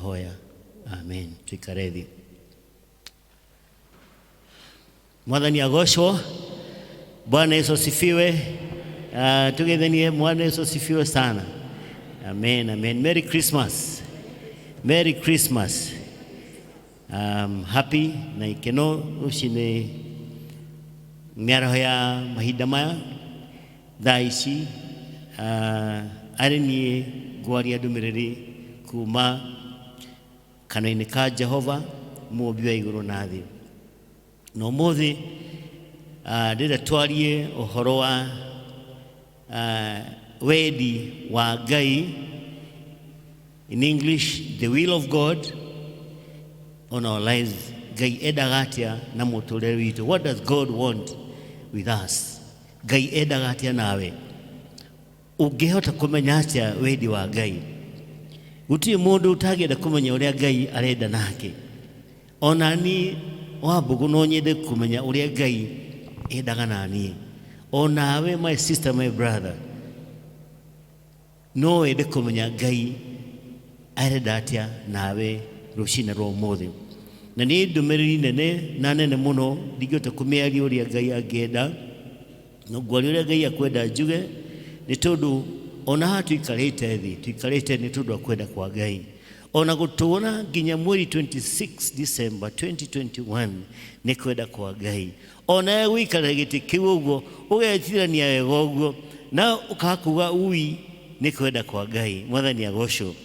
Twahoya, amen. Tuikare thĩ. Mwathani agocwo. Bwana Yesu asifiwe. Tugethanie. Bwana Yesu asifiwe sana. Amen, amen. Merry Christmas. Merry Christmas. Happy na ikeno rũcinĩ mĩaraho ya mahinda maya thaa ici, arĩ niĩ ngwaria ndũmĩrĩri kuma kanua-inĩ ka Jehova, mũũmbi wa igũrũ na thĩ. Na ũmũthĩ ndĩrenda twarie ũhoro wa wendi wa Ngai, in English, the will of God on our lives. Ngai endaga atĩa na mũtũrĩre witũ? What does God want with us? Ngai endaga atĩa nawe? Ũngĩhota kũmenya atĩa wendi wa Ngai? Gũtirĩ mũndũ ũtangĩenda kũmenya ũrĩa Ngai arenda nake. Ona niĩ Wambũgũ no nyende kũmenya ũrĩa Ngai endaga na niĩ. Onawe, my sister, my brother, no wende kũmenya Ngai arenda atĩa nawe rũcinĩ rwa ũmũthĩ. Na nĩ ndũmĩrĩri nene na nene mũno, ndingĩhota kũmĩaria ũrĩa Ngai angĩenda, no ngwaria ũrĩa Ngai akwenda njuge, nĩ tondũ ona haha tũikarĩte thĩ, tũikarĩte nĩ tondũ wa kwenda kwa Ngai. Ona gũtũra nginya mweri 26 December 2021 nĩ kwenda kwa Ngai. Ona gũikara gĩtĩ kĩu ũguo ũgetirania wega ũguo na ũkakuga ui, nĩ kwenda kwa Ngai. Mwathani agocwo.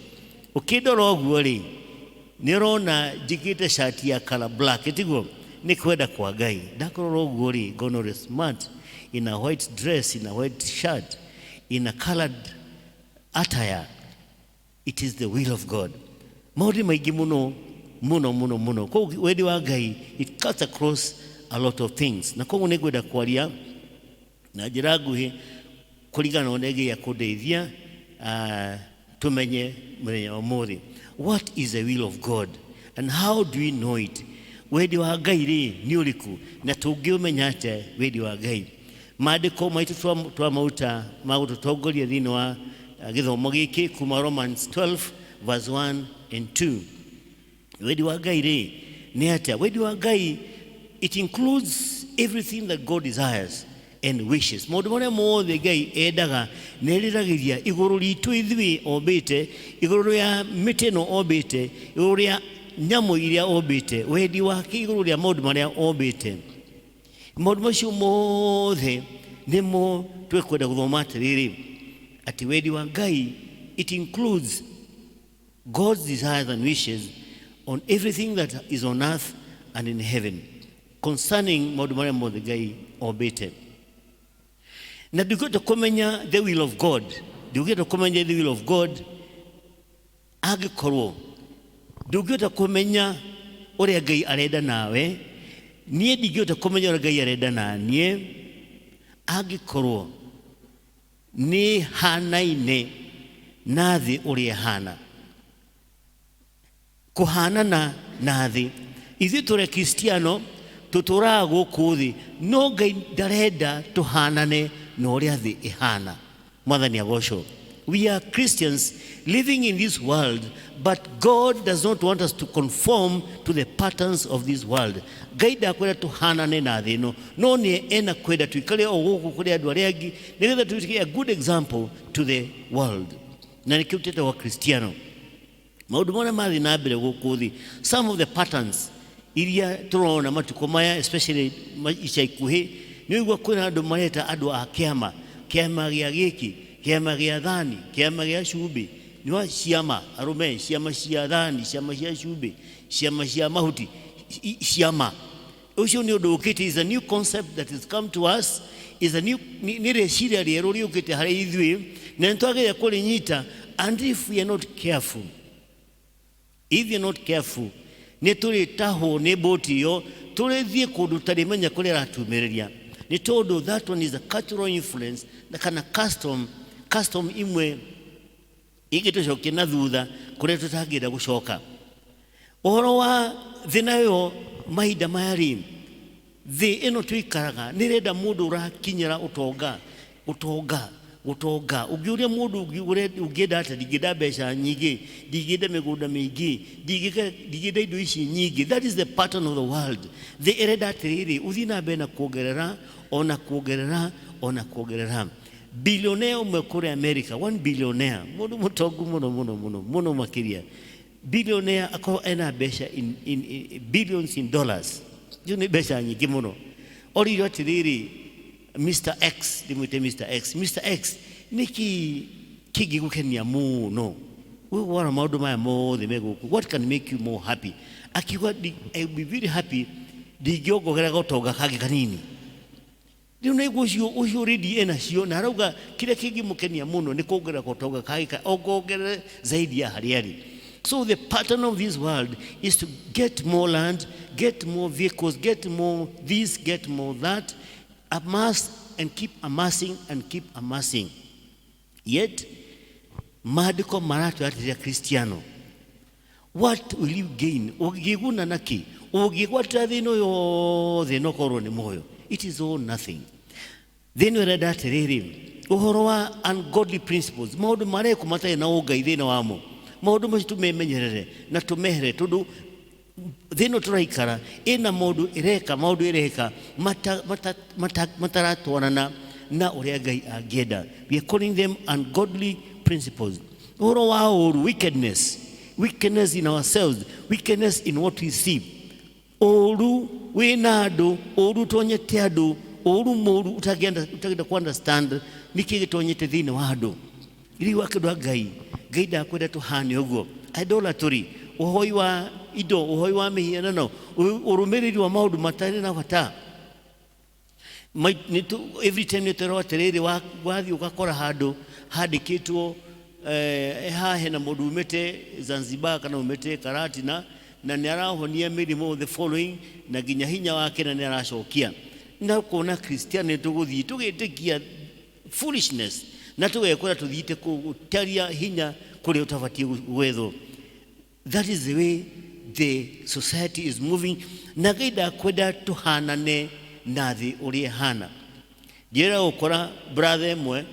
Ũkĩndora ũguo rĩ, nĩ ũrona njĩkĩrĩte cati ya color black, tiguo? Nĩ kwenda kwa Ngai. Ndakũrora ũguo rĩ, ngona ũrĩ smart in a white dress, in a white shirt, in a colored attire. It is the will of God. Maũndũ maingĩ mũno mũno mũno mũno. Koguo wendi wa Ngai, it cuts across a lot of things. Na koguo nĩ ngwenda kwaria na njĩra nguhĩ kũringana na ũrĩa Ngai akũndeithia, tũmenye mũthenya wa ũmũthĩ. What is the will of God and how do we know it? Wendi wa Ngai rĩ nĩ ũrĩkũ na tũngĩũmenya atĩa wendi wa Ngai? Maandĩko maitũ twamauta ma gũtũtongoria thĩinĩ wa gĩthomo gĩkĩ kuma Romans 12 verse 1 and 2. Wendi wa Ngai rĩ nĩ atĩa? Wendi wa Ngai, it includes everything that God desires and wishes. Maũndũ marĩa mothe Ngai endaga na eriragĩria igũrũ ritũ ithuĩ ombĩte, igũrũ rĩa mĩtĩ ĩno ombĩte, igũrũ rĩa nyamũ iria ombĩte, wendi wake igũrũ rĩa maũndũ marĩa ombĩte. Maũndũ macio mothe nĩmo twekwenda gũthoma atĩrĩrĩ, atĩ wendi wa Ngai, it includes God's desires and wishes on everything that is on earth and in heaven concerning maũndũ marĩa mothe Ngai ombĩte. Na ndũngĩhota kũmenya the will of God, ndũngĩhota kũmenya the will of God angĩkorwo ndũngĩhota kũmenya ũrĩa Ngai arenda nawe. Niĩ ndingĩhota kũmenya ũrĩa Ngai arenda na niĩ angĩkorwo nĩ hanaine na thĩ ũrĩa ĩhana, kũhanana na thĩ. Ithuĩ tũrĩ Kristiano, tũtũraga gũkũ thĩ, no Ngai ndarenda tũhanane na ũrĩa thĩ ĩhana. Mwathani agocwo. We are Christians living in this world, but God does not want us to conform to the patterns of this world. Ngai ndakwenda tũhanane na thĩ ĩno, no nĩ ena kwenda tũikare o gũkũ kũrĩ andũ arĩa angĩ nĩgetha tuĩke a good example to the world. Na nĩkĩo twĩtagwo Kristiano. Maũndũ marĩa mathiĩ na mbere gũkũ thĩ, some of the patterns iria tũrona matukũ maya, especially ica ikuhĩ, nĩ ũigua kwĩna andũ mareta andũ a kĩama, kĩama gĩa gĩkĩ, kĩama gĩa thani, kĩama gĩa cumbĩ, nĩ wa ciama arũme, ciama cia thani, ciama cia cumbĩ, ciama cia mahuti, ciama. Ũcio nĩ ũndũ ũkĩte, is a new concept that has come to us, is a new, nĩ rĩciria rĩerũ rĩũkĩte harĩ ithuĩ, na nĩ twagĩrĩire kũrĩnyita. And if we are not careful, if we are not careful, nĩ tũrĩtahwo nĩ mbũti ĩyo, tũrĩthiĩ kũndũ tũtarĩmenya kũrĩa ĩratumĩrĩria, nĩ tondũ that one is a cultural influence na kana custom imwe ingĩtũcokia na thutha kũrĩa tũtangĩenda gũcoka. Ũhoro wa thĩ nayo mahinda maya rĩ, thĩ ĩno tũikaraga nĩ ĩrenda mũndũ ũrakinyĩra ũtonga, ũtonga. Gũtonga. Ũngĩũria mũndũ ũngĩenda atĩa, ndingĩenda mbeca nyingĩ, ndingĩenda mĩgũnda mĩingĩ, ndingĩenda indo ici nyingĩ. That is the pattern of the world. Thĩ ĩrenda atĩrĩrĩ, ũthiĩ na mbere na kuongerera, ona kuongerera, ona kuongerera. Billionaire ũmwe kũrĩa America, one billionaire, mũndũ mũtongu mũno mũno mũno mũno makĩria, billionaire akorwo ena mbeca in billions in dollars, icio nĩ mbeca nyingĩ mũno. Oririo atĩrĩrĩ, Mr X, ndĩmwĩte Mr X, Mr X, nĩkĩ kĩngĩgũkenia mũno wona maũndũ maya mothe me gũkũ? What can make you more happy? Akiuga, "I will be very happy ndingĩongerera gotonga kangĩ kanini." Rĩu naiguo ũcio already enacio na arauga kĩrĩa kĩngĩmũkenia mũno nĩ kuongerera gotonga kangĩ ongongerere zaidi ya harĩa arĩ. So the pattern of this world is to get more land, get more vehicles, get more this, get more that, amass and keep amassing and keep amassing. Yet maandĩko maratwĩra atĩrĩa, Kristiano, what will you gain? Ũngĩguna nakĩ ũngĩgwatĩra thĩna ũyũ wothe na ũkorwo nĩ muoyo? It is all nothing. Thĩna ĩrenda atĩrĩrĩ, ũhoro wa ungodly principles, maũndũ marekwo matarĩ na ũngai thĩna wamo, maũndũ macio tũmemenyerere na tũmehere, tondũ thĩna tũraikara ĩna maũndũ ĩreka, maũndũ ĩreka mataratwarana na ũrĩa Ngai angĩenda. We are calling them ungodly principles. Ũhoro wa ũru, wickedness, wickedness in ourselves, wickedness in what we see, ũru wĩna andũ, ũru ũtonyete andũ, ũru mũru ũtangĩenda ku understand nĩkĩ gĩtonyete thĩinĩ wa andũ. Rĩu akĩndũ a Ngai, Ngai ndakwenda tũhane ũguo. Idolatry, ũhoi wa indo, ũhoi wa mĩhianano, ũrũmĩrĩri wa maũndũ matarĩ na bata. Every time nĩ twerwo atĩrĩrĩ, wathiĩ ũgakora handũ handĩkĩtwo haha hena mũndũ umĩte Zanzibar kana umĩte Karatina na nĩ arahonia mĩrimũ, the following, na nginya hinya wake na nĩ aracokia na kuona Kristiano nĩ tũgũthiĩ tũgĩtĩkia foolishness na tũgekora tũthiĩte gũtaria hinya kũrĩa ũtabatiĩ gwethwo. That is the way the society is moving, na Ngai ndakwenda tũhanane na thĩ ũrĩa ĩhana. Njĩra gũkora brother ĩmwe,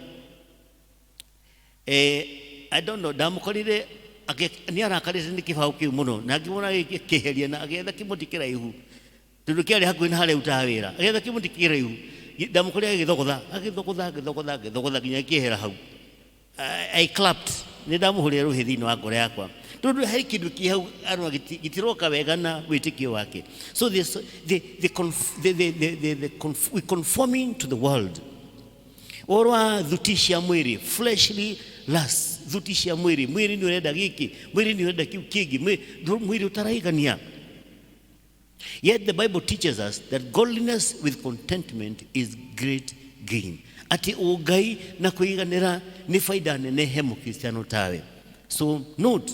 I don't know, ndamũkorire nĩ arakarĩte nĩ kĩbaũ kĩu mũno na ngĩmwona agĩkĩeheria na agĩetha kĩmũtĩ kĩraihu, tondũ kĩarĩ hakuhĩ na harĩa arutaga wĩra, agĩetha kĩmũtĩ kĩraihu. Ndamũkorire agĩthogotha, agĩthogotha, agĩthogotha, agĩthogotha nginya kĩehera hau. I clapped, nĩ ndamũhũrĩra rũhĩ thĩinĩ wa ngoro yakwa, tondũ he kĩndũ kĩ hau arona gĩtiroka wega na wĩtĩkio wake. So this, the, conf, the conf, we conforming to the world. Ũhoro wa thuti cia mwĩrĩ, fleshly lust, thuti cia mwĩrĩ, mwĩrĩ nĩ ũrenda gĩkĩ, mwĩrĩ nĩ ũrenda kĩu kĩngĩ, mwĩrĩ ũtaraigania. Yet the Bible teaches us that godliness with contentment is great gain. Atĩ ũngai na kũiganĩra nĩ baida nene he mũkristiano tawe. So note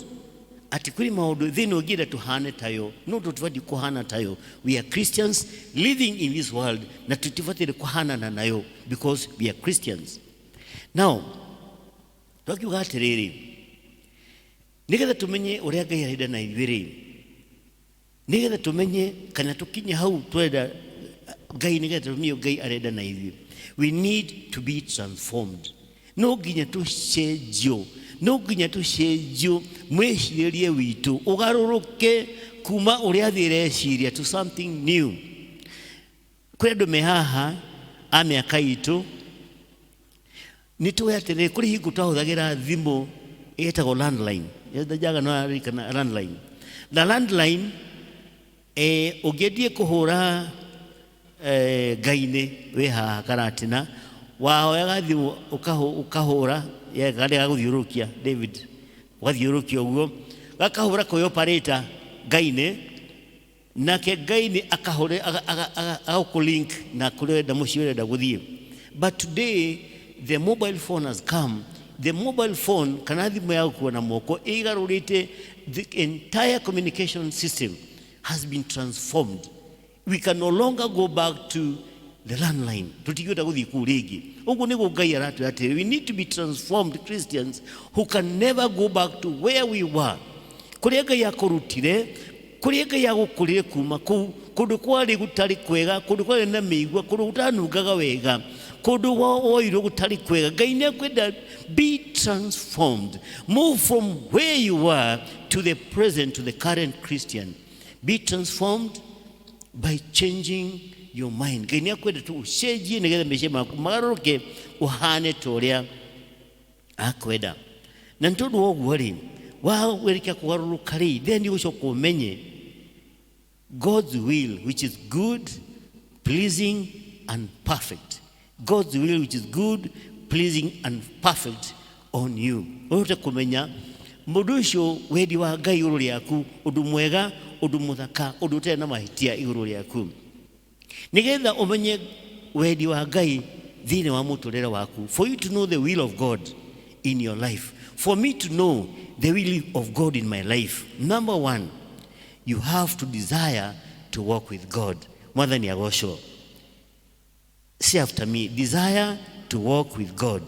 atĩ kwĩ maũndũ thĩna ũngĩenda tũhane tayo, no tũtibatiĩ kũhana tayo. We are Christians living in this world na tũtibatiĩ kũhanana nayo because we are Christians. Now, twakiuga atĩrĩrĩ, nĩgetha tũmenye ũrĩa Ngai arenda na ithuĩ rĩ, nĩgetha tũmenye kana tũkinye hau twenda Ngai, nĩgetha tũmenye Ngai arenda na ithuĩ, we need to be transformed. No nginya tũcenjio, no nginya tũcenjio mwĩcirĩrie witũ ũgarũrũke kuma ũrĩa thĩ ĩreciria to something new. Kũrĩ andũ me haha a mĩaka itũ, nĩ tũĩ atĩrĩrĩ, kũrĩ hingo twahũthagĩra thimũ ĩtagwo landline. Njaga no aririkana landline. Na landline, ũngĩendie kũhũra Ngai-inĩ wĩ haha Karatina, wahoyaga thimũ ũkahũra karĩa gagũthiũrũrũkia, David, ũgathiũrũrũkia ũguo gakahũra kwĩ operator Ngai-inĩ, nake Ngai-inĩ akahũre agakũ-link na kũrĩa ũrenda, mũciĩ ũrenda gũthiĩ. But today the mobile phone has come. The mobile phone kana thimũ ya gũkua na moko ĩgarũrĩte the entire communication system, has been transformed. We can no longer go back to the landline. Tũtingĩhota gũthiĩ kũu rĩngĩ. Ũguo nĩguo Ngai aratwĩra atĩrĩ, we need to be transformed Christians who can never go back to where we were. Kũrĩa Ngai akũrutire, kũrĩa Ngai agũkũrire kuma kũu kũndũ kwarĩ gũtarĩ kwega, kũndũ kwarĩ na mĩigua, kũndũ gũtanungaga wega, Kũndũ woirwo gũtarĩ kwega. Ngai nĩ akwenda be transformed. Move from where you are to the present, to the current Christian. Be transformed by changing your mind. Ngai nĩ akwenda tu ũcenjie nĩgetha meciria maku magarũrũke ũhane ta ũrĩa akwenda. Na nĩ tondũ wa ũguo rĩ, wawerĩkia kũgarũrũka rĩ, then ũgũcoka ũmenye God's will, which is good, pleasing and perfect. God's will, which is good, pleasing and perfect on you. Ũhote kũmenya mũndũ ũcio wendi wa Ngai igũrũ rĩaku, ũndũ mwega, ũndũ mũthaka, ũndũ ũtarĩ na mahĩtia igũrũ rĩaku. Nĩgetha ũmenye wendi wa Ngai thĩinĩ wa mũtũrĩre waku. For you to know the will of God in your life. For me to know the will of God in my life. Number one, you have to desire to walk with God. Mwathani agocwo. Say after me, desire to walk with God.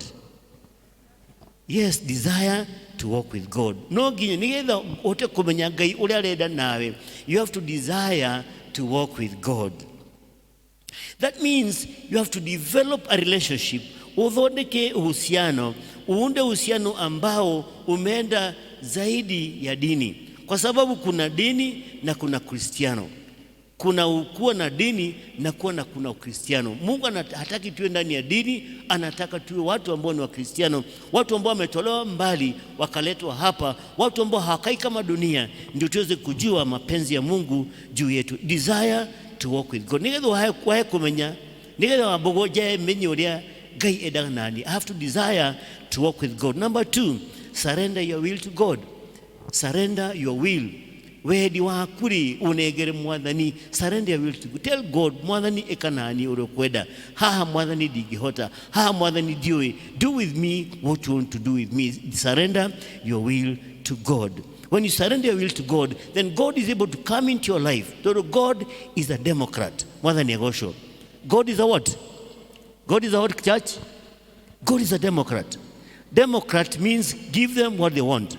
Yes, desire to walk with God. No nginya nigetha ũhote kũmenya Ngai ũrĩa arenda nawe, you have to desire to walk with God. That means you have to develop a relationship, uthondeke uhusiano, uunde uhusiano ambao umeenda zaidi ya dini, kwa sababu kuna dini na kuna Kristiano. Kuna kuwa na dini na kuwa na kuna Ukristiano. Mungu hataki tuwe ndani ya dini, anataka tuwe watu ambao ni Wakristiano, watu ambao wametolewa mbali wakaletwa hapa, watu ambao hawakai kama dunia, ndio tuweze kujua mapenzi ya Mungu juu yetu. Desire to walk with God. Nigetha wae kumenya, nigetha wambogoje menye uria Ngai endaga nani. I have to desire to walk with God. Number two, surrender your will to God. Surrender your will. Wendi waku rĩ, ũnengere Mwathani. Surrender your will to God. Tell God, Mwathani ĩka nani ũrĩa ũkwenda. Haha Mwathani ndingĩhota, haha Mwathani ndiũĩ. Do with me what you want to do with me. Surrender your will to God. When you surrender your will to God, then God is able to come into your life. Tondũ God is a democrat. Mwathani agocwo. God is a what? God is a what, church? God is a democrat. Democrat means give them what they want.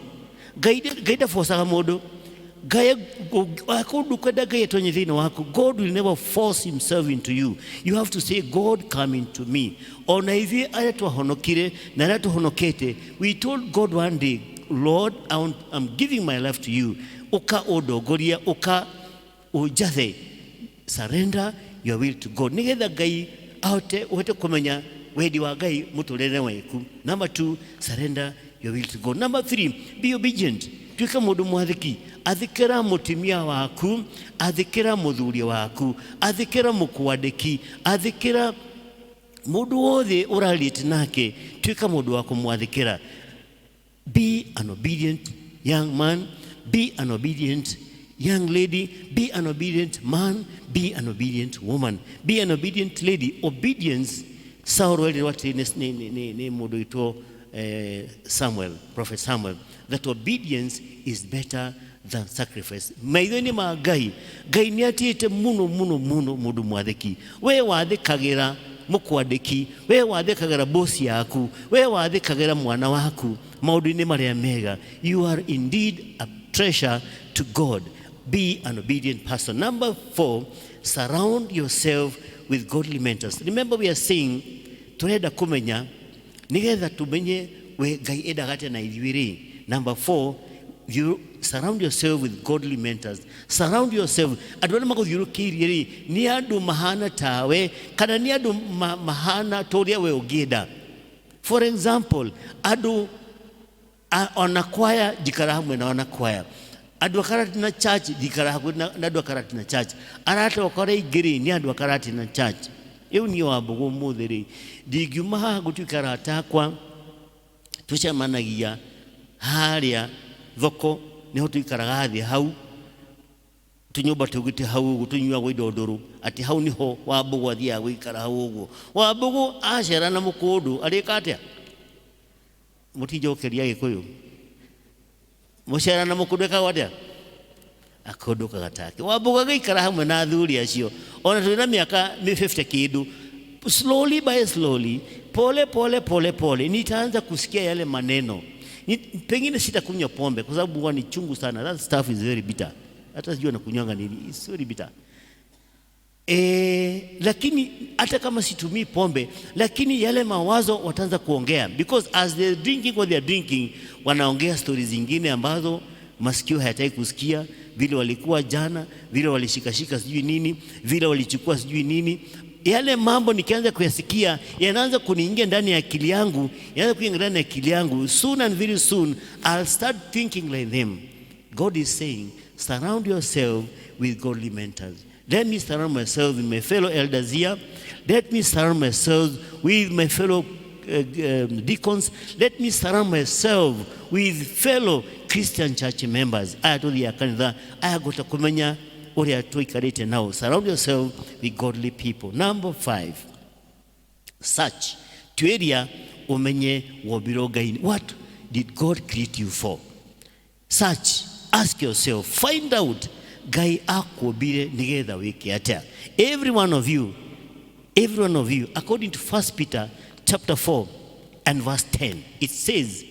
Ngai ndabocaga mũndũ. Ngai kũndũ kwenda Ngai atonye thĩinĩ waku. God will never force himself into you. You have to say, God, come into me. Ona ithuĩ arĩa twahonokire na arĩa tũhonokete, we told God one day, Lord, I'm giving my life to you. Ũka ũndongoria, ũka ũnjathe. Surrender your will to God. Nĩgetha Ngai ahote ũhote kũmenya wendi wa Ngai mũtũrĩre waku. Number two, surrender your will to God. Number three, be obedient. Tuĩka mũndũ mwathĩki. Athĩkĩra mũtumia waku, athĩkĩra mũthuri waku, athĩkĩra mũkwandĩki, athĩkĩra mũndũ wothe ũrarĩte nake. Tuĩka mũndũ wa kũmwathĩkĩra. Be an obedient young man, be an obedient young lady, be an obedient man, be an obedient woman, be an obedient lady. Obedience, Saul erirwo atĩ nĩ mũndũ wĩtwo Samuel, Prophet Samuel, that obedience is better than sacrifice. Maitho-inĩ ma Ngai, Ngai nĩ atĩĩte mũno mũno mũno mũndũ mwathĩki. We wathĩkagĩra mũkwandĩki, we wathĩkagĩra bosi yaku, we wathĩkagĩra mwana waku maũndũ-inĩ marĩa mega. You are indeed a treasure to God. Be an obedient person. Number four, surround yourself with godly mentors. Remember we are saying, turenda kumenya, nigetha tumenye we Ngai endaga atĩa na ithuĩ rĩ. Number four, you surround yourself with godly mentors. Surround yourself. Andũ arĩa magũthiũrũkĩirie rĩ, nĩ andũ mahana tawe, kana nĩ andũ mahana ta ũrĩa we ũngĩenda. For example, andũ ona kwaya, njikara hamwe na ona kwaya. Andũ a Karatina Church, njikara hakuhĩ na andũ a Karatina Church. Arata akwa arĩa aingĩ rĩ, nĩ andũ a Karatina Church. Rĩu niĩ Wambũgũ ũmũthĩ rĩ, ndingiuma haha gũtuĩka arata akwa tũcemanagia harĩa thoko, nĩho tũikaraga thĩ hau, tũnyũmba tũngĩ hau ũguo tũnyuagwo indo ndũrũ, atĩ hau nĩho Wambũgũ athiaga gũikara hau ũguo. Wambũgũ acera na mũkũndũ arĩka atĩa? Mũtinjokeria Gĩkũyũ. Mũcera na mũkũndũ ekagwo atĩa? Akũndũkaga take. Wambũgũ agĩikara hamwe na athuri acio, ona tũrĩ na mĩaka 50 kĩndũ, slowly by slowly, pole pole pole pole, nitaanza kusikia yale maneno. Pengine sitakunywa pombe kwa sababu huwa ni chungu sana. That stuff is very bitter. Hata sijui anakunywanga nini. It's very bitter. Lakini hata kama situmii pombe, lakini yale mawazo wataanza kuongea, because as they're drinking what they're drinking, wanaongea stori zingine ambazo masikio hayataki kusikia, vile walikuwa jana, vile walishikashika sijui nini, vile walichukua sijui nini. Yale mambo nikianza kuyasikia yanaanza kuniingia ndani ya akili yangu, yanaanza kuingia ndani ya akili yangu. Soon and very soon I'll start thinking like them. God is saying, surround yourself with godly mentors. Let me surround myself with my fellow elders here. Let me surround myself with my fellow deacons. Let me surround myself with fellow Christian church members. Aya tuthiaga kanitha, aya ngũhota kũmenya ũrĩa tũikarĩte nao. Surround yourself with godly people. Number five, search. Tuĩria ũmenye wombirwo Ngai. What did God create you for? Search, ask yourself, find out Ngai akuombire nigetha wĩke atĩa. Every one of you, every one of you, according to 1 Peter chapter 4 and verse 10, it says,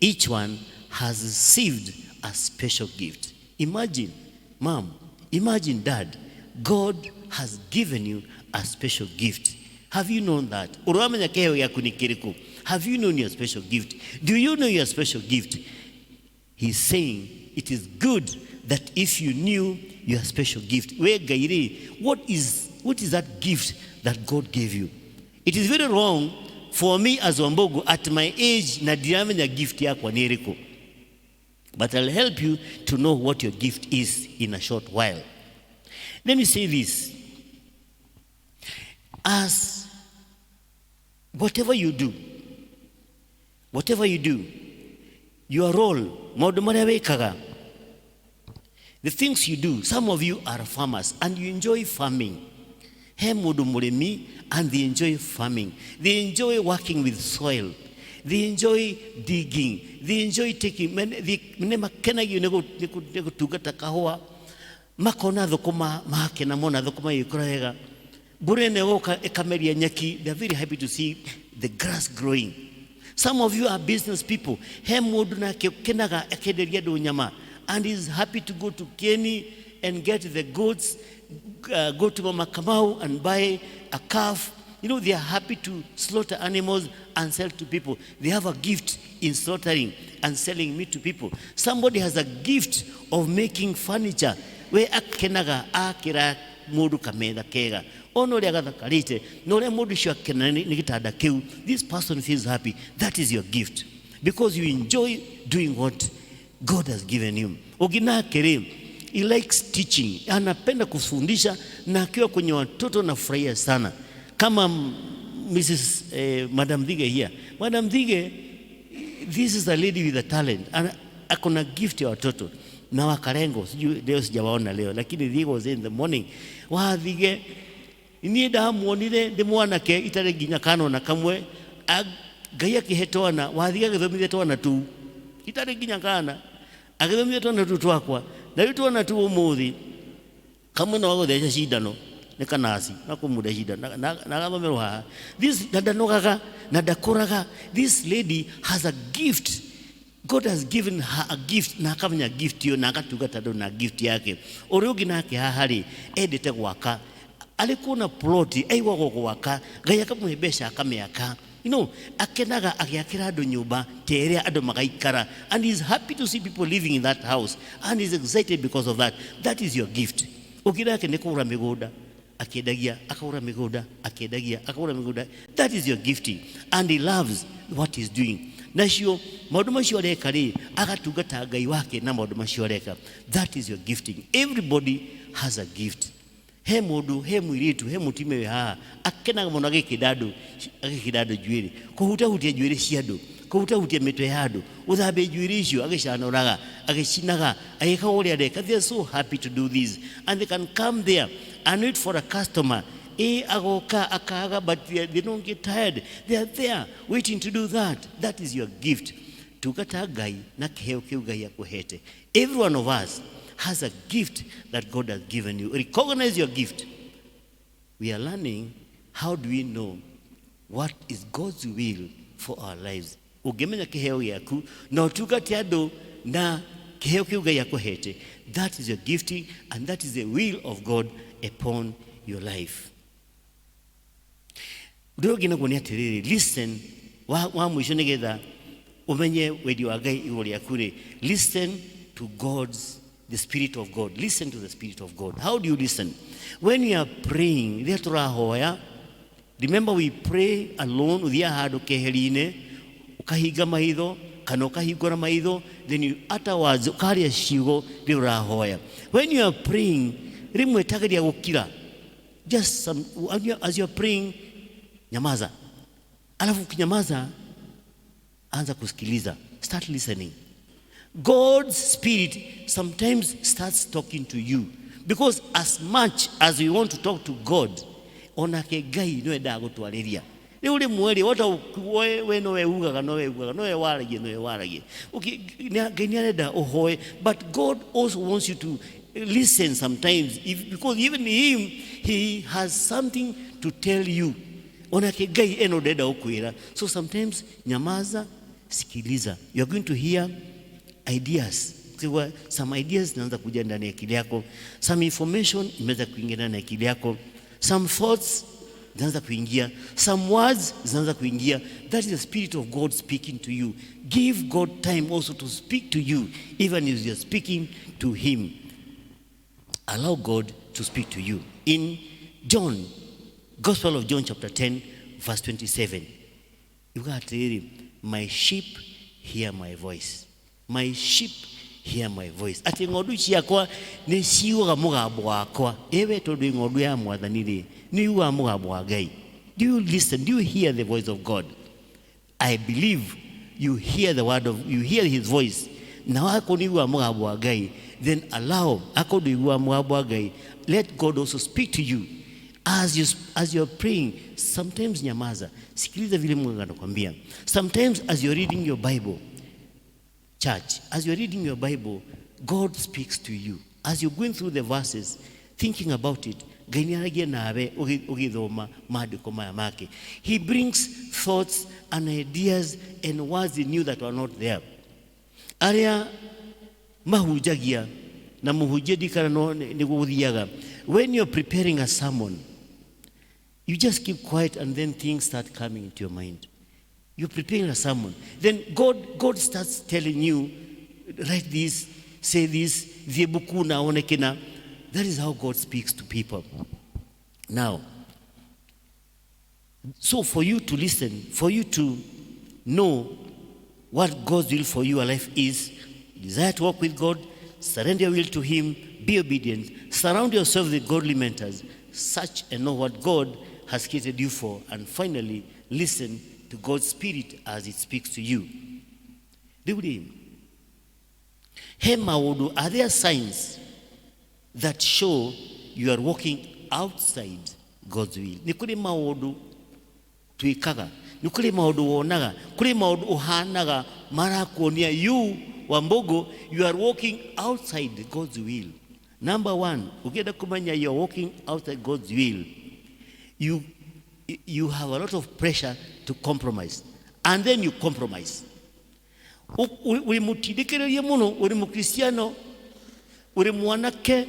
each one has received a special gift. Imagine, mom, imagine dad, God has given you a special gift. Have you known that? Ũramenya kĩheo gĩaku nĩ kĩrĩkũ? Have you known your special gift? Do you know your special gift? He's saying it is good that if you knew your special gift. We Ngai rĩ, what is that gift that God gave you? It is very wrong for me as Wambogo at my age na ndiramenya gift yakwa nĩ ĩrĩkũ. But I'll help you to know what your gift is in a short while. Let me say this. As whatever you do, whatever you do, your role, maũndũ marĩa wĩkaga, the things you do, some of you are farmers and you enjoy farming. He mũndũ mũrĩmi and they enjoy farming. They enjoy working with soil. They enjoy digging. They enjoy taking, nĩ makenagio nĩ gũtungata kahũa, makona thũkũma, makena mona thũkũma igĩkũra wega. Mbura ĩno ĩgoka ĩkameria nyeki. They are very happy to see the grass growing. Some of you are business people. He mũndũ nake ũkenaga akenderia andũ nyama and is happy to go to Kieni and get the goods, go to Mama Kamau and buy a calf. They are happy to slaughter animals and sell to people. They have a gift in slaughtering and selling meat to people. Somebody has a gift of making furniture. We akenaga akĩra mũndũ kametha kega, ona ũrĩa gathakarĩte na ũrĩa mũndũ ũcio akena nĩ gĩtanda kĩu. This person feels happy. That is your gift because you enjoy doing what God has given you. Ũngĩ nake rĩ, he likes teaching, anapenda kufundisha, na akiwa kwenye watoto nafurahia sana, kama Mrs. Madam Thige here. Madam Thige, this is a lady with a talent. Ana, ako na gift ya watoto na wakarengo. Sijui leo, sijawaona leo, lakini Thige was in the morning. Wathige niĩ ndamuonire ndĩ mwanake itarĩ nginya kana na kamwe. Ngai akĩhe twana. Wathige agĩthomithia twana tu itarĩ nginya kana, agĩthomithia twana tu twakwa, na rĩu twana tu ũmũthĩ kamwe no gũtheca cindano, nĩ kanasi na kũmunda cindano na agathomerwo haha. This na ndanogaga na ndakũraga. This lady has a gift. God has given her a gift na akamenya gift iyo na agatungata andũ na gift yake. Ũrĩa ũngĩ nake haha rĩ, endete gwaka, arĩ kuona ploti aiguagwo gwaka, Ngai akamũhe mbeca akamĩaka. Akenaga agĩakĩra andũ nyũmba ta ĩrĩa andũ magaikara, and he is happy to see people living in that house and he is excited because of that. That is your gift. Ũngĩ nake nĩ kũgũra mĩgũnda akĩendagia, akagũra mĩgũnda akĩendagia, akagũra mĩgũnda. That is your gifting and he loves what he's doing. Nacio maũndũ macio areka rĩ, agatungata Ngai wake na maũndũ macio areka. That is your gifting. Everybody has a gift. He mũndũ, he mũirĩtu, he mũtumia wĩ haha akenaga mũno agĩkĩnda andũ, agĩkĩnda andũ njuĩrĩ, kũhutahutia njuĩrĩ cia andũ, kũhutahutia mĩtwe ya andũ, gũthambia njuĩrĩ icio, agĩcanũraga, agĩcinaga, agĩkaga ũrĩa areka. They are so happy to do this and they can come there and wait for a customer. Agoka akaga, but they don't get tired. They are there waiting to do that. That is your gift. Tungata Ngai na kĩheo kĩu Ngai akũhete. Every one of us has a gift that God has given you. Recognize your gift. We are learning how do we know what is God's will for our lives. Ũngĩmenya kĩheo gĩaku na ũtungate andũ na kĩheo kĩu Ngai akũhete, that is your gifting and that is the will of God upon your life. Ũndũ ũyũ ũngĩ naguo nĩ atĩrĩrĩ, listen, wa mũico nĩgetha ũmenye wendi wa Ngai igũrũ rĩaku rĩ, listen to God's, the Spirit of God. Listen to the Spirit of God. How do you listen? When you are praying, rĩrĩa tũrahoya, remember we pray alone, ũthiaga handũ keheri-inĩ, ũkahinga maitho kana ũkahingũra maitho, then you utter words, ũkaria ciugo rĩrĩa ũrahoya. When you are praying, rĩmwe tageria gũkira. Just some, as you are praying, nyamaza. Alafu ukinyamaza, anza kusikiliza. Start listening. God's Spirit sometimes starts talking to you, because as much as we want to talk to God, onake Ngai no endaga gũtwarĩria. Rĩu rĩmwe rĩ, wota we nowe ugaga, nowe ugaga, nowe waragia, nowe waragia. Okay, Ngai nĩ arenda ũhoe, but God also wants you to listen sometimes, because even him, he has something to tell you. Onake Ngai eno ndenda gũkwĩra. So sometimes nyamaza, sikiliza. You are going to hear ideas. Kwa some ideas zinaanza kuja ndani ya akili yako, some information imeweza kuingia ndani ya akili yako, some thoughts zinaanza kuingia, some words zinaanza kuingia. That is the Spirit of God speaking to you. Give God time also to speak to you, even as you are speaking to him. Allow God to speak to you. In John, Gospel of John chapter 10, verse 27, you got to read, my sheep hear my voice. My sheep hear my voice. Ati ng'ondu ciakwa nĩ ciugaga mũgambo wakwa. Ewe tondũ ng'ondu ya Mwathani rĩ, nĩ iugaga mũgambo wa Ngai. Do you listen? Do you hear the voice of God? I believe you hear the word of, you hear his voice. Na wako nĩ uiguaga mũgambo wa Ngai, then allow, akorwo ndũiguaga mũgambo wa Ngai, let God also speak to you. As you're praying, sometimes nyamaza. Sikiliza vile Mungu anakuambia. Sometimes as you're reading your Bible, church, as you're reading your Bible, God speaks to you. As you're going through the verses, thinking about it, Ngai nĩaragia nawe ũgĩthoma maandĩko maya make. He brings thoughts and ideas and words in you that were not there. Arĩa mahunjagia na mũhunjia ndikara no nĩ gũthiaga. When you're preparing a sermon, you just keep quiet and then things start coming into your mind. You're preparing a sermon. Then God starts telling you, write this, say this, thiĩ buku na one kina. That is how God speaks to people. Now, so for you to listen, for you to know what God's will for your life is, desire to walk with God, surrender your will to him, be obedient, surround yourself with godly mentors, search and know what God has created you for, and finally, listen to God's Spirit as it speaks to you. Rĩu rĩ, he maũndũ, are there signs that show you are walking outside God's will? Nĩ kũrĩ maũndũ twĩkaga, nĩ kũrĩ maũndũ wonaga, kũrĩ maũndũ ũhanaga marakuonia you, Wambogo, you are walking outside God's will. Number one, ukienda kumenya you are walking outside God's will, you have a lot of pressure to compromise, and then you compromise. Uri mutindĩkĩrĩrie mũno, uri mũkristiano, uri mwanake,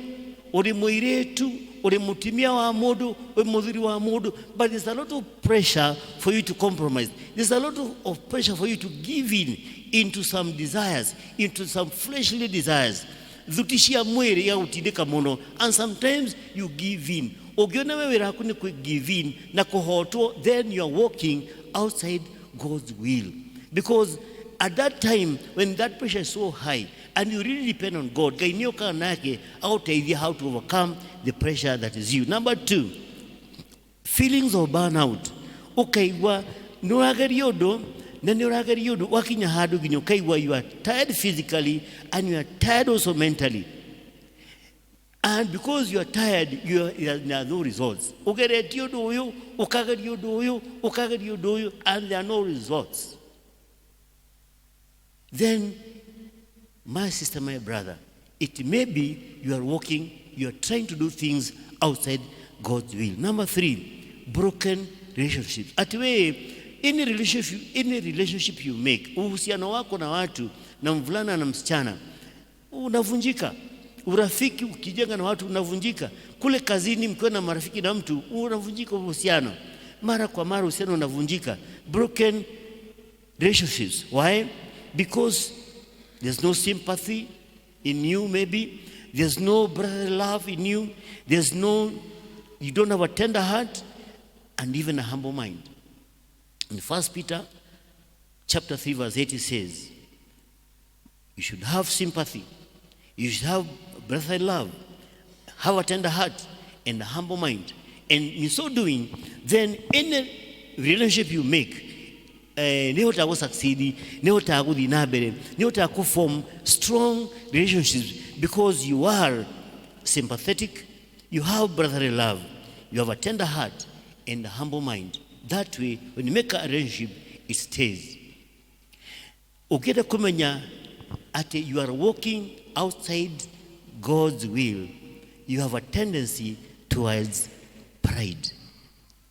uri mũirĩtu, uri mũtumia wa mũndũ, uri mũthuri wa mũndũ, but there's a lot of pressure for you to compromise. There's a lot of pressure for you to give in into some desires, into some fleshly desires. Thuti cia mwĩrĩ igagũtindĩka mũno, and sometimes you give in. Ũngĩona we wĩra waku nĩ kũ give in na kũhotwo, then you are walking outside God's will. Because at that time, when that pressure is so high, and you really depend on God, Ngai nĩ okaga nake agũteithia how to overcome the pressure that is you. Number two, feelings of burnout. Ũkaigua nĩ ũrageria ũndũ, na nĩ ũrageria ũndũ, wakinya handũ nginya ũkaigua you are tired physically and you are tired also mentally. And because you are tired, there are no results. Ũgeretie ũndũ ũyũ, ũkageria ũndũ ũyũ, ũkageria ũndũ ũyũ, and there are no results. Then, my sister, my brother, it may be you are walking, you are trying to do things outside God's will. Number three, broken relationships. At way, any relationship you make, uhusiano wako na watu, na mvulana na msichana, unavunjika. Urafiki ukijenga na watu unavunjika. Kule kazini mkiwa na marafiki na mtu unavunjika uhusiano. Mara kwa mara uhusiano unavunjika. Broken relationships. Why? Because there's no sympathy in you, maybe. There's no brotherly love in you. There's no, you don't have a tender heart and even a humble mind. In 1 Peter chapter 3, verse 8, it says, you should have sympathy, you should have brotherly love, have a tender heart and a humble mind. And in so doing, then any relationship you make, nĩ ũhotaga gũ-succeed, nĩ ũhotaga gũthiĩ na mbere, nĩ ũhotaga kũ-form strong relationships because you are sympathetic, you have brotherly love, you have a tender heart and a humble mind. That way, when you make a relationship, it stays. Ũngĩenda kũmenya atĩ you are walking outside God's will, you have a tendency towards pride.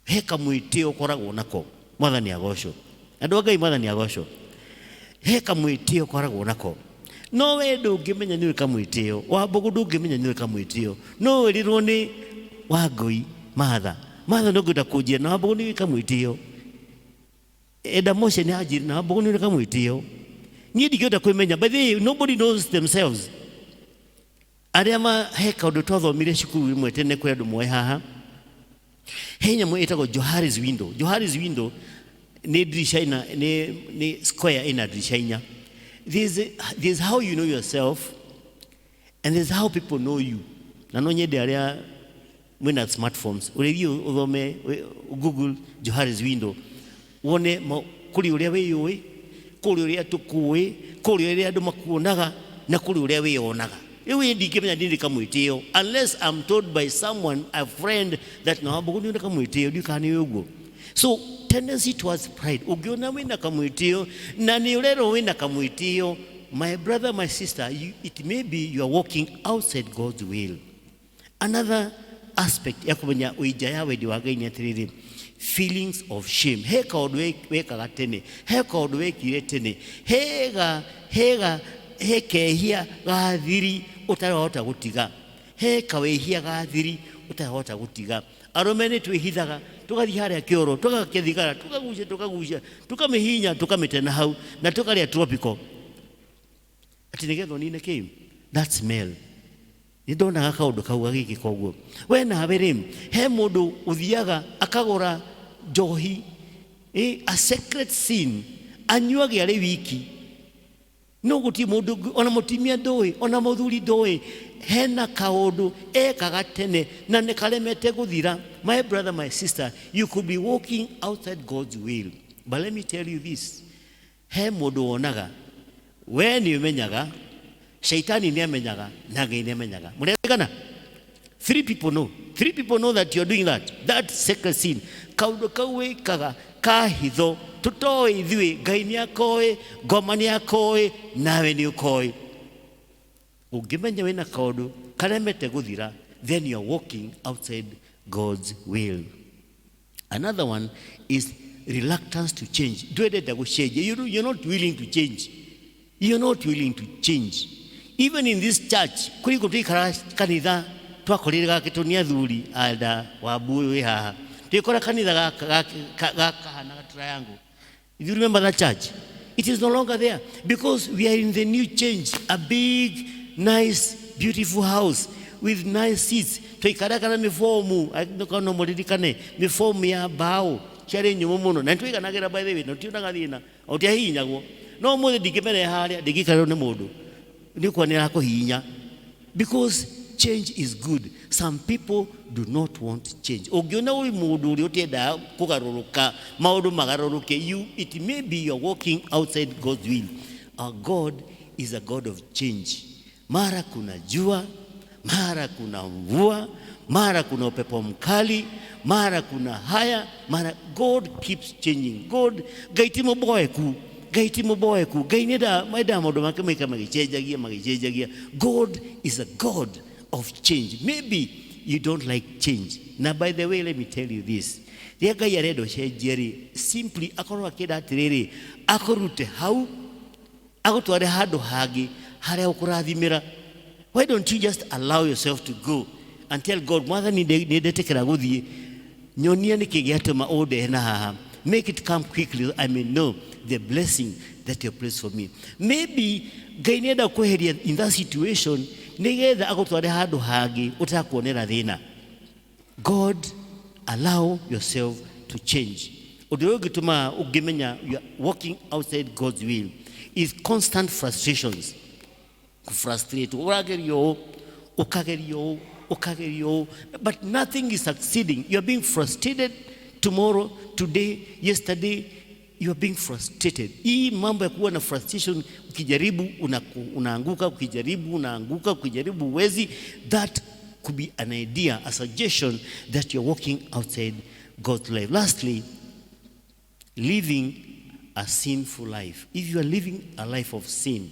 He kamwĩtĩo ũkoragwo nako. Mwathani agocwo. Andũ a Ngai, Mwathani agocwo. He kamwĩtĩo ũkoragwo nako, no we ndũngĩmenya nĩ kamwĩtĩo. Wambũgũ, ndũngĩmenya nĩ kamwĩtĩo, no wĩrirwo nĩ Wangũi. Matha, Matha, no ngwenda kũnjĩra na Wambũgũ nĩ kamwĩtĩo. Enda Moshe nĩ anjĩre na Wambũgũ nĩ kamwĩtĩo. Niĩ ndingĩhota kwĩmenya. By the way, nobody knows themselves. Arĩa ma he kaũndũ twathomire cukuru ĩmwe tene, kũrĩ andũ moĩ haha, he nyamũ ĩtagwo Johari's window. Johari's window nĩ dirisha ina nĩ square ina dirisha inya. There's how you know yourself and there's how people know you. Na no nyende arĩa mwĩna smartphones ũrĩthiĩ ũthome Google Johari's window, wone kũrĩ ũrĩa wĩyũĩ, kũrĩ ũrĩa tũkũĩ, kũrĩ ũrĩa andũ makuonaga na kũrĩ ũrĩa wĩyonaga. Rĩu ĩ ndingĩmenya ndĩ kamwĩtĩo unless I'm told by someone, a friend, that na Wambũgũ nĩ kamwĩtĩo. Ndiũ kana nĩ ũguo. So tendency towards pride, ũngĩona wĩna kamwĩtĩo na nĩ ũrerwo wĩna kamwĩtĩo, my brother, my sister, it may be you are walking outside God's will. Another aspect ya kũmenya wĩ nja ya wendi wa Ngai nĩ atĩrĩrĩ, feelings of shame. He kaũndũ wekaga tene, he kaũndũ wekire tene, hega hega, he kehia ga thiri ũtarahota gũtiga, he kawĩhia ga thiri ũtarahota gũtiga. Arũme nĩ twĩhithaga, tũgathiĩ harĩa kĩoro, tũgakia thigara, tũkagucia, tũkagucia, tũkamĩhinya, tũkamĩte hau na tũkarĩa tropical atĩ nĩgetha ũnine kĩ that smell. Nĩ ndonaga kaũndũ kau gagĩkĩka ũguo. We nawe rĩ, he mũndũ ũthiaga akagũra njohi, a secret sin, anyuage arĩ wiki, no gũtirĩ mũndũ ũngĩ, ona mũtumia ndũĩ, ona mũthuri ndũĩ. Hena kaũndũ ekaga tene na nĩ karemete gũthira. My brother, my sister, you could be walking outside God's will. But let me tell you this, he mũndũ wonaga. We nĩ ũmenyaga, shaitani nĩ amenyaga na Ngai nĩ amenyaga. Mũrerĩkana, three people know. Three people know that you're doing that secret sin, kaũndũ kau wĩkaga ka hitho tũtoĩ ithuĩ. Ngai nĩ akoĩ, ngoma nĩ akoĩ, nawe nĩ ũkoĩ. Ũngĩmenya wĩna kaũndũ karemete gũthira, then you're walking outside God's will. Another one is reluctance to change. Ndwendete gũcenjia. You're not willing to change. You're not willing to change. Even in this church, kũrĩ kũ tũikara kanitha twakorire gakĩtwo nĩ athuri anda Wambu wĩ haha, twĩkora kanitha gaka gakahana triangle. If you remember that church, it is no longer there because we are in the new change, a big, nice, beautiful house with nice seats. Twaikaraga na mĩbomu, no mũririkane mĩbomu ya mbaũ ciarĩ nyũmũ mũno na nĩtwaiganagĩra, by the way, na tũtionaga thĩna o tiahihinyagwo. No ũmũthĩ ndingĩmere harĩa ndingĩikarĩrwo nĩ mũndũ nĩ kuona nĩ arakũhihinya, because change is good. Some people do not want change. Ũngĩona ũrĩ mũndũ ũrĩa ũtendaga kũgarũrũka, maũndũ magarũrũke, it may be you're walking outside God's will. Our God is a God of change. Mara kuna jua, mara kuna mvua, mara kuna upepo mkali, mara kuna haya, mara God keeps changing. God, Ngai ti mũboeku. Ngai ti mũboeku. Ngai nĩ endaga maũndũ make maika magĩcenjagia, magĩcenjagia. God is a God of change. Maybe you don't like change. Na by the way, let me tell you this, rĩrĩa Ngai arenda ũcenjie rĩ, simply akorwo akĩenda atĩrĩrĩ, akũrute hau agũtware handũ hangĩ harĩa ũkũrathimĩra. Why don't you just allow yourself to go and tell God, "Mwathani, nĩ ndetĩkĩra gũthiĩ, nyonia nĩkĩ gĩatũma ũndehe na haha. Make it come quickly, I may know the blessing that you place for me." Maybe Ngai nĩenda kweheria in that situation nĩgetha agũtware handũ hangĩ ũtakuonera thĩna. God, allow yourself to change. Ũndũ ũrĩa ũngĩtũma ũngĩmenya you are walking outside God's will is constant frustrations. Frustrate, ũrageria ũũ, ũkageria ũũ, ũkageria ũũ, but nothing is succeeding. You are being frustrated tomorrow, today, yesterday. You are being frustrated. Hii mambo ya kuwa na frustration, ukijaribu unaanguka, ukijaribu unaanguka, ukijaribu huwezi, that could be an idea, a suggestion that you're walking outside God's life. Lastly, living a sinful life. If you are living a life of sin,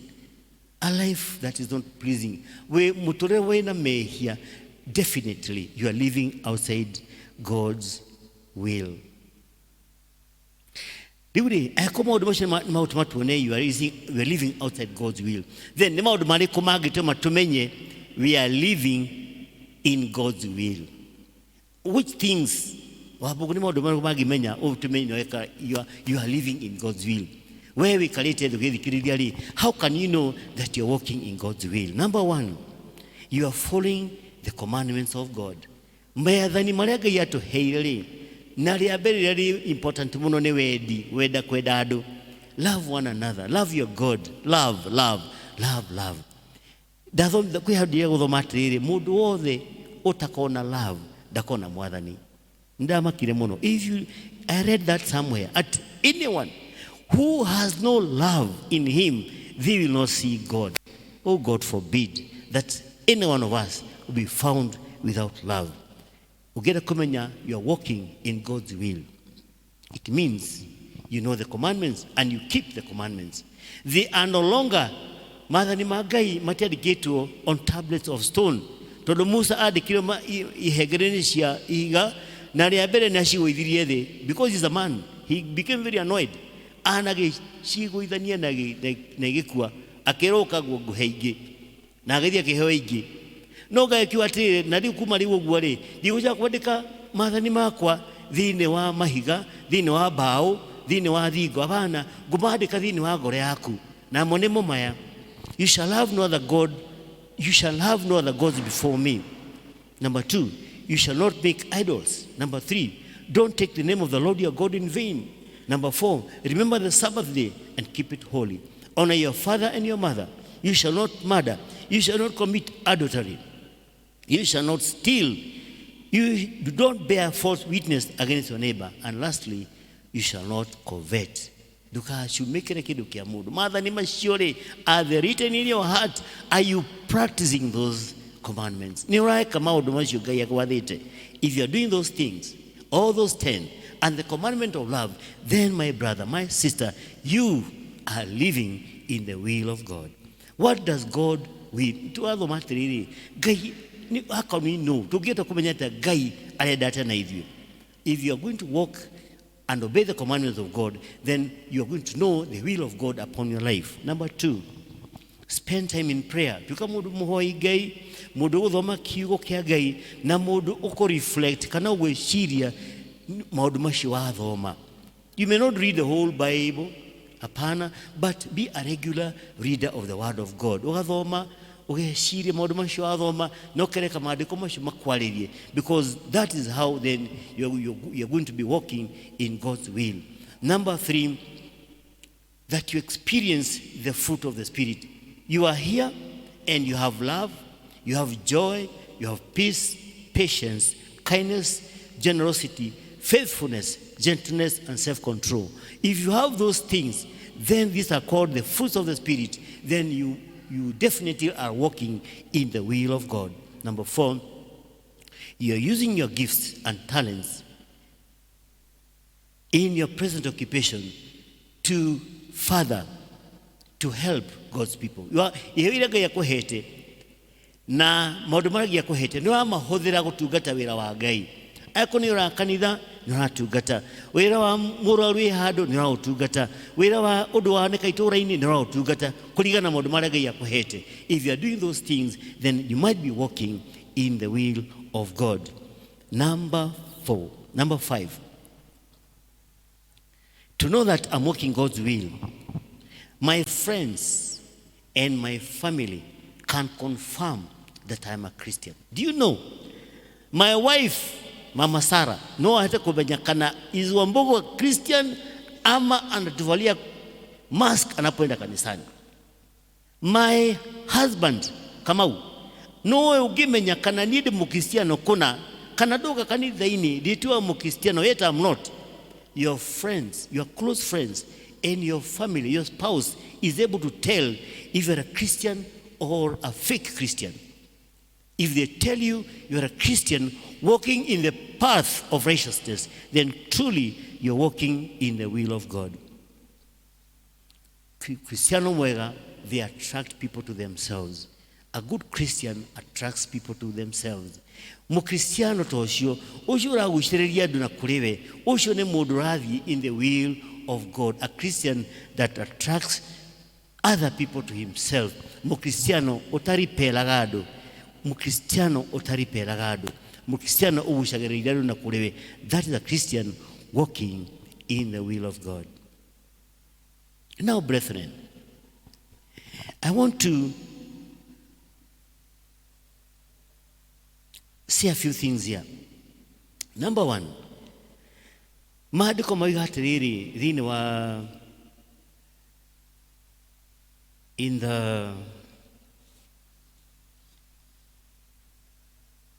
a life that is not pleasing, we muturĩre wĩna mehia, definitely you are living outside God's will. Rĩu rĩ, angĩkorwo maũndũ macio nĩ maũtũma tuone you are living outside God's will, then nĩ maũndũ marĩkũ mangĩtũma tũmenye we are living in God's will? Which things, Wambugu, nĩ maũndũ marĩkũ mangĩmenya ũtũmenye weka you are living in God's will? We wĩikarĩte thĩ ũgĩthikĩrĩria rĩ, how can you know that you are walking in God's will? Number one, you are following the commandments of God. Maathani marĩa Ngai atũheire rĩ, na rĩa mbere rĩrĩa rĩ important mũno nĩ wendi, wenda kwenda andũ. Love one another, love your God, love, love, love, love. Ndathomithia kwĩ handũ ndĩrĩa gũthoma atĩrĩrĩ, mũndũ wothe ũtakona love ndakona Mwathani. Ndamakire mũno. If you, I read that somewhere, at anyone who has no love in him, they will not see God. Oh, God forbid that any one of us will be found without love. Ũngĩenda kũmenya you are walking in God's will, it means you know the commandments and you keep the commandments. They are no longer, maathani ma Ngai matiandĩkĩtwo on tablets of stone, tondũ Musa andĩkire ihengere-inĩ cia ihiga, na rĩa mbere nĩ acigũithirie thĩ because he's a man. He became very annoyed, anagĩcigũithania na igĩkua. Akĩrwo ũka nguo ngũhe ingĩ, na agĩthiĩ akĩheo ingĩ. No Ngai akiuga atĩrĩrĩ, na rĩu kuma rĩu ũguo rĩ, ndigũcoka kwandĩka maathani makwa thĩinĩ wa mahiga, thĩinĩ wa mbaũ, thĩinĩ wa thingo. Hapana, ngũmandĩka thĩinĩ wa ngoro yaku, namo nĩmo maya: you shall have no other god, you shall have no other gods before me. Number two, you shall not make idols. Number three, don't take the name of the Lord your God in vain. Number four, remember the Sabbath day and keep it holy. Honor your father and your mother. You shall not murder. You shall not commit adultery. You shall not steal. You don't bear false witness against your neighbor. And lastly, you shall not covet. Ndũkacumĩkĩre kĩndũ kĩa mũndũ. Maathani macio rĩ, are they written in your heart? Are you practicing those commandments? Nĩ ũreka maũndũ macio Ngai agwathĩte? If you are doing those things, all those 10, and the commandment of love, then, my brother, my sister, you are living in the will of God. What does God will? Twathoma atĩrĩrĩ, Ngai how can we know? Tũngĩhota kũmenya atĩa Ngai arenda atĩa na ithuĩ? If you are going to walk and obey the commandments of God, then you are going to know the will of God upon your life. Number two, spend time in prayer. Tuĩka mũndũ mũhoi Ngai, mũndũ ũgũthoma kiugo kĩa Ngai, na mũndũ ũkũ-reflect kana ũgwĩciria maũndũ macio wathoma. You may not read the whole Bible, hapana, but be a regular reader of the Word of God. Ũgathoma, ũgeciria maũndũ macio wathoma, na ũkereka maandĩko macio makwarĩrie, because that is how then you're going to be walking in God's will. Number three, that you experience the fruit of the Spirit. You are here and you have love, you have joy, you have peace, patience, kindness, generosity, faithfulness, gentleness, and self-control. If you have those things, then these are called the fruits of the Spirit. Then you definitely are walking in the will of God. Number four, you are using your gifts and talents in your present occupation to further, to help God's people. You are, iheo iria Ngai akũhete na maũndũ marĩa Ngai akũhete nĩ ũramahũthĩra gũtungata wĩra wa Ngai. Angĩkorwo nĩ ũra kanitha, Nĩ ũratungata. Wĩra wa mũrwaru wĩ handũ? Nĩ ũraũtungata. Wĩra wa ũndũ wanĩka itũũra-inĩ? Nĩ ũraũtungata kũringana na maũndũ marĩa Ngai akũhete. If you are doing those things, then you might be walking in the will of God. Number four, number five, to know that I'm walking God's will, my friends and my family can confirm that I'm a Christian. Do you know? My wife, Mama Sarah, no ahote kumenya kana is Wambugu a Christian ama anatuvalia mask anapoenda kanisani. My husband, Kamau, nowe ũngĩmenya kana niĩ ndĩ mũkristiano kũna kana ndoka kanitha-inĩ ndĩtuaga mũkristiano, yet I'm not. Your friends, your close friends and your family, your spouse is able to tell if you're a Christian or a fake Christian. If they tell you you're a Christian walking in the path of righteousness, then truly you're walking in the will of God. Kristiano mwega, they attract people to themselves. A good Christian attracts people to themselves. Mũkristiano ta ũcio, ũcio ũragucĩrĩria andũ na kũrĩ we, ũcio nĩ mũndũ ũrathiĩ in the will of God. A Christian that attracts other people to himself. Mũkristiano ũtaripelaga andũ. Mũkristiano ũtaripelaga andũ. Mũkristiano ũgucagĩrĩria andũ na kũrĩ we. That is a Christian walking in the will of God. Now, brethren, I want to say a few things here. Number one, maandĩko mauga atĩrĩrĩ thĩinĩ wa in the,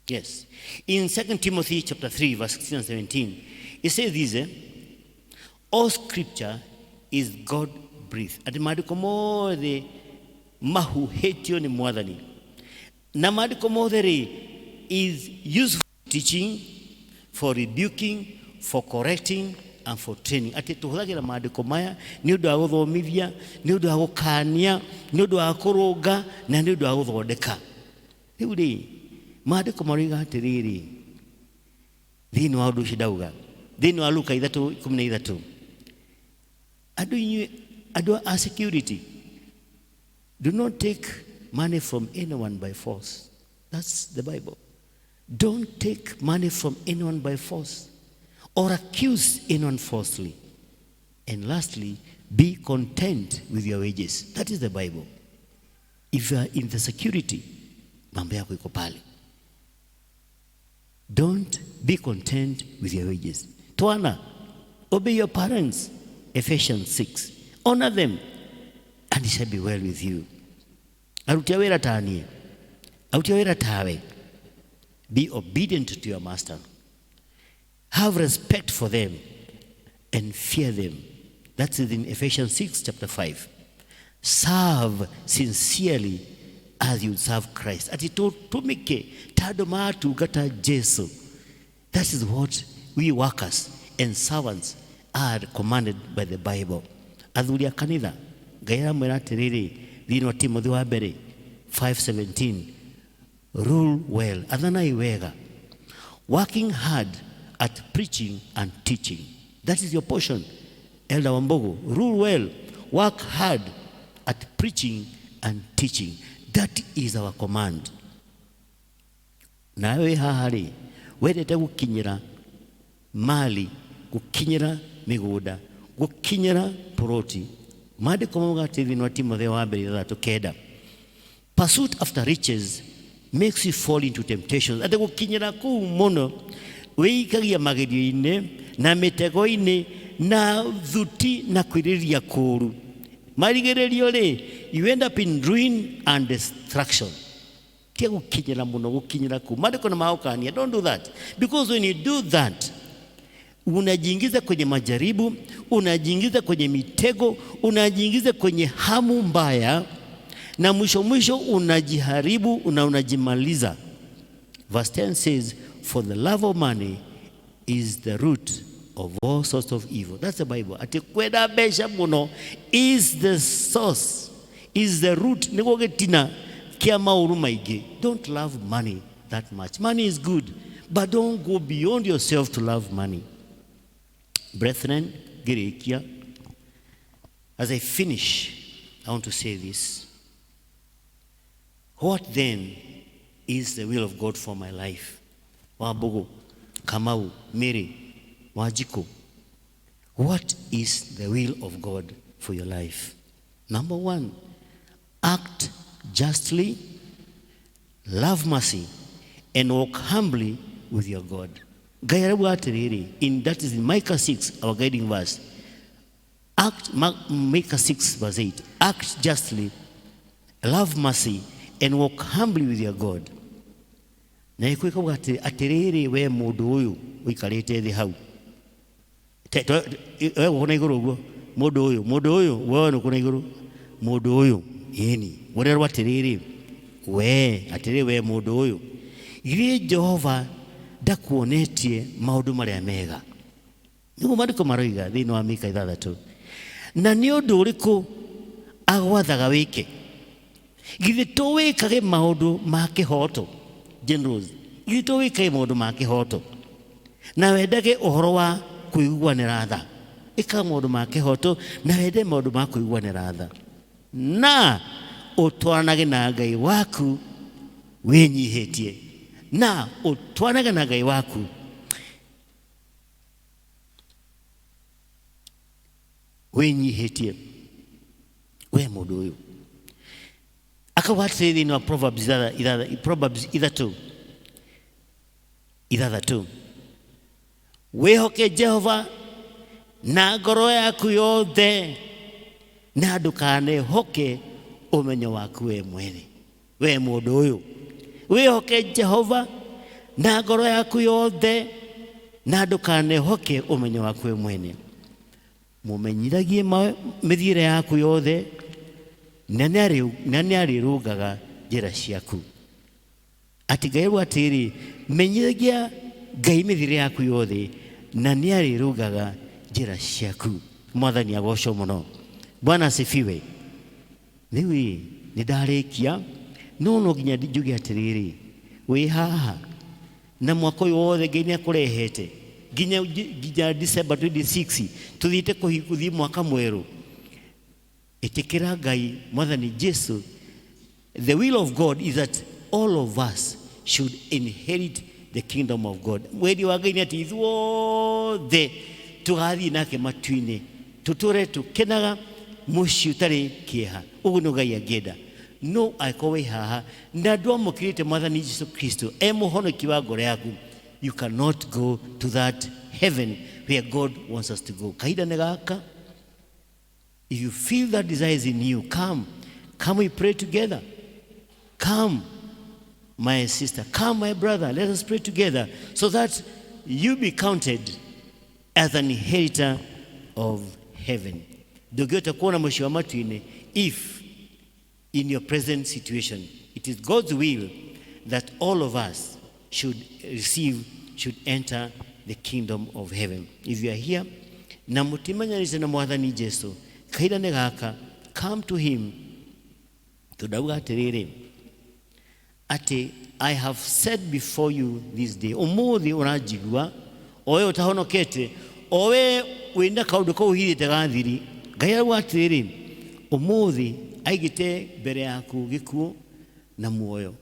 yes, in 2 Timothy chapter 3 verse 16 and 17, it says this, all scripture is God breathed. Atĩ maandĩko mothe mahuhĩtio nĩ Mwathani, na maandĩko mothe rĩ is useful for teaching, for rebuking, for correcting and for training. Atĩ tũhũthagĩra maandĩko maya nĩ ũndũ wa gũthomithia, nĩ ũndũ wa gũkania, nĩ ũndũ wa kũrũnga na nĩ ũndũ wa gũthondeka. Rĩu rĩ, maandĩko maroiga atĩrĩrĩ thĩinĩ wa ũndũ ũcio ndauga thĩinĩ wa Luka 3:13, andũ inyuĩ andũ a security, do not take money from anyone by force. That's the Bible. Don't take money from anyone by force or accuse anyone falsely. And lastly, be content with your wages. That is the Bible. If you are in the security, mambo yako iko pale. Don't be content with your wages. Twana, obey your parents. Ephesians 6. Honor them, and it shall be well with you. Aruti a wĩra ta niĩ, aruti a wĩra tawe. Be obedient to your master. Have respect for them and fear them. That's in Ephesians 6 chapter 5. Serve sincerely as you serve Christ. Ati tũtũmĩke ta andũ maratungata Jesu. That is what we workers and servants are commanded by the Bible. Athuri a kanitha, Ngai aramwĩra atĩrĩrĩ thĩinĩ wa Timothy wa mbere 5:17, rule well, athanai wega, working hard at preaching and teaching. That is your portion. Elder Wambugu, rule well, work hard at preaching and teaching. That is our command. Nawe wĩ haha rĩ, wendete gũkinyĩra mali, gũkinyĩra mĩgũnda, gũkinyĩra poroti. Maandĩko mauga atĩ thĩinĩ wa Timotheo wa mbere 6:9, pursuit after riches makes you fall into temptations. Atĩ gũkinyĩra kũu mũno wĩikagia magerio-inĩ na mĩtego-inĩ na thuti na kwĩrirĩria kũũru. Marigĩrĩrio rĩ, you end up in ruin and destruction. Tia gũkinyĩra mũno, gũkinyĩra kũu. Maandĩko nĩ magũkania, don't do that, because when you do that, unajiingiza kwenye majaribu, unajiingiza kwenye mitego, unajiingiza kwenye hamu mbaya, na mwisho mwisho unajiharibu na unajimaliza. Verse 10 says, for the love of money is the root of all sorts of evil. That's the Bible. Ati kwenda mbeca mũno is the source, is the root, nĩguo gĩtina kĩa maũru maingĩ. Don't love money that much. Money is good, but don't go beyond yourself to love money. Brethren, ngĩrĩkia, as I finish, I want to say this. What then is the will of God for my life? Wambugu, Kamau, Mary, Wanjiku. What is the will of God for your life? Number one, act justly, love mercy, and walk humbly with your God. Ngai arauga atĩrĩrĩ, in that is in Micah 6, our guiding verse. Act, Micah 6 verse 8. Act justly, love mercy, and walk humbly with your God. Na ĩkũ ĩkauga atĩ atĩrĩrĩ we mũndũ ũyũ ũikarĩte thĩ hau we gũkũ na igũrũ ũguo mũndũ ũyũ mũndũ ũyũ we nũkũ na igũrũ mũndũ ũyũ ĩni ũrerwo atĩrĩrĩ we atĩrĩrĩ we mũndũ ũyũ githĩ Jehova ndakuonetie maũndũ marĩa mega nĩguo maandĩko maroiga thĩinĩ wa Mika ithathatũ na nĩ ũndũ ũrĩkũ agwathaga wĩke githĩ to wĩkage maũndũ ma kĩhoto generals githĩ to wĩkage maũndũ ma kĩhoto na wendage ũhoro wa kũiguanĩra tha ĩka maũndũ ma kĩhoto na wende maũndũ ma kũiguanĩra tha na ũtwaranage na Ngai waku wĩnyihĩtie na ũtwaranage na Ngai waku wĩnyihĩtie we mũndũ ũyũ akauga atĩrĩ thĩinĩ wa Proverbs Proverbs ithatũ ithathatũ wĩhoke Jehova na ngoro yaku yothe na ndũkanehoke ũmenyo waku we mwene we mũndũ ũyũ wĩhoke Jehova na ngoro yaku yothe na ndũkanehoke ũmenyo waku we mwene mũmenyithagie mĩthiĩre yaku yothe na nĩarĩrũngaga njĩra ciaku atĩ Ngai auga atĩrĩ menyithagia Ngai mĩthiĩre yaku yothe na nĩarĩrũngaga njĩra ciaku mwathani agocwo mũno Bwana asifiwe rĩu ĩ nĩ ndarĩkia no no nginya njuge atĩrĩrĩ wĩ haha na mwaka ũyũ wothe Ngai nĩakũrehete nginya nginya December 26 tuthiĩte kũthiĩ mwaka mwerũ ĩtĩkĩra Ngai mwathani Jesu. The will of God is that all of us should inherit the kingdom of God. Wendi wa Ngai nĩ atĩ ithuothe tũgathiĩ nake matu-inĩ tũtũre tũkenaga mũciĩ ũtarĩ kĩeha ũguo nĩ Ngai angĩenda no angĩkorwo wĩ haha na ndwamũkĩrĩte mwathani Jesu Kristo e mũhonoki wa ngoro yaku, you cannot go to that heaven where God wants us to go. Kahinda nĩ gaka. If you feel that desire is in you, come. Come, we pray together. Come, my sister. Come, my brother. Let us pray together so that you be counted as an inheritor of heaven. Ndũngĩhota kuona mũciĩ wa matu-inĩ if in your present situation it is God's will that all of us should receive, should enter the kingdom of heaven. If you are here, na mũtimenyanĩte na mwathani Jesu, kahinda nĩ gaka, come to him. Tondauga atĩrĩrĩ, atĩ I have said before you this day, ũmũthĩ ũranjigua, o we ũtahonokete, o we wĩna kaũndũ kau ũhithĩte ga thiri, Ngai arauga atĩrĩrĩ, ũmũthĩ aigĩte mbere yaku gĩkuũ na muoyo.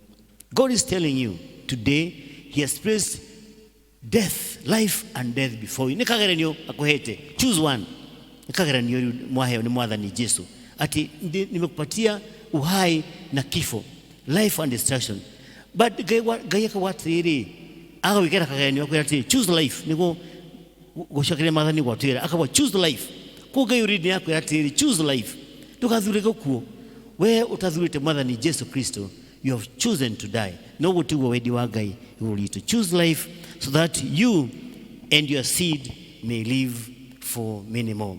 God is telling you today he has placed death, life and death before you. Nĩ kageranio akũhete. Choose one. Nĩ kageranio rĩu mwaheo nĩ mwathani Jesu. Ati nimekupatia uhai na kifo, life and destruction. But Ngai akauga atĩrĩrĩ, agagwĩkĩra kageranio akwĩra atĩrĩ, choose life nĩguo gũcokeria mwathani gwatwĩra akauga choose life. Kũu Ngai ũrĩ nĩ akwĩra atĩrĩrĩ, choose life. Ndũgathure gĩkuũ. We ũtathurĩte mwathani Jesu Kristo, you have chosen to die. No ũguo tiguo wendi wa Ngai igũrũ ritũ. Choose life so that you and your seed may live for many more.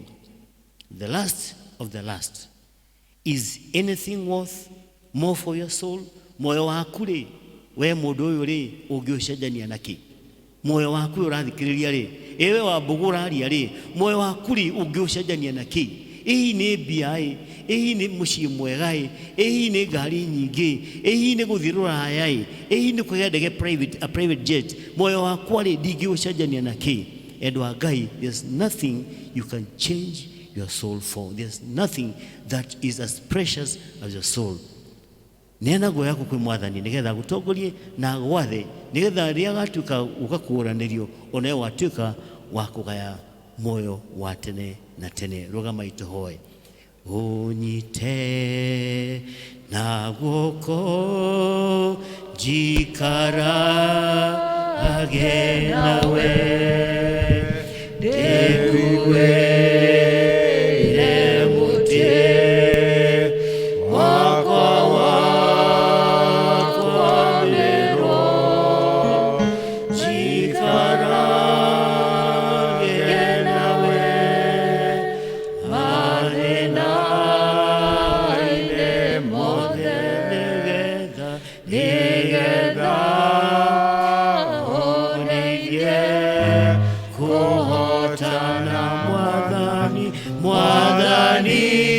The last of the last. Is anything worth more for your soul? Muoyo waku rĩ, we mũndũ ũyũ rĩ, ũngĩũcenjania na kĩ? Muoyo waku ũyũ ũrathikĩrĩria rĩ, ĩwe wa mbũgũ ũraria rĩ, muoyo waku rĩ, ũngĩũcenjania na kĩ? Ĩ hihi nĩ mbia ĩ? Ĩ hihi nĩ mũciĩ mwega ĩ? Ĩ hihi nĩ ngari nyingĩ? Ĩ hihi nĩ gũthiĩ rũraya ĩ? Ĩ hihi nĩ kũgĩa ndege private, a private jet? Muoyo wakwa rĩ, ndingĩũcenjania na kĩ? Endwa a Ngai, there's nothing you can change your soul for. There's nothing that is as precious as your soul. Neana nguo yaku kwĩ Mwathani nĩgetha agũtongorie na agwathe, nĩgetha rĩrĩa agatuĩka gũka kũũranĩrio onawe watuĩka wa kũgaya muoyo wa tene na tene. Rũgamai tũhoe. Ũnyite na guoko njikarage nawe, ndĩkuĩre mũtĩ wakwa wa kwambĩrwo, njikarage nawe mathĩna-inĩ mothe, nĩgetha nĩgetha ũndeithie kũhotana. Mwathani, Mwathani.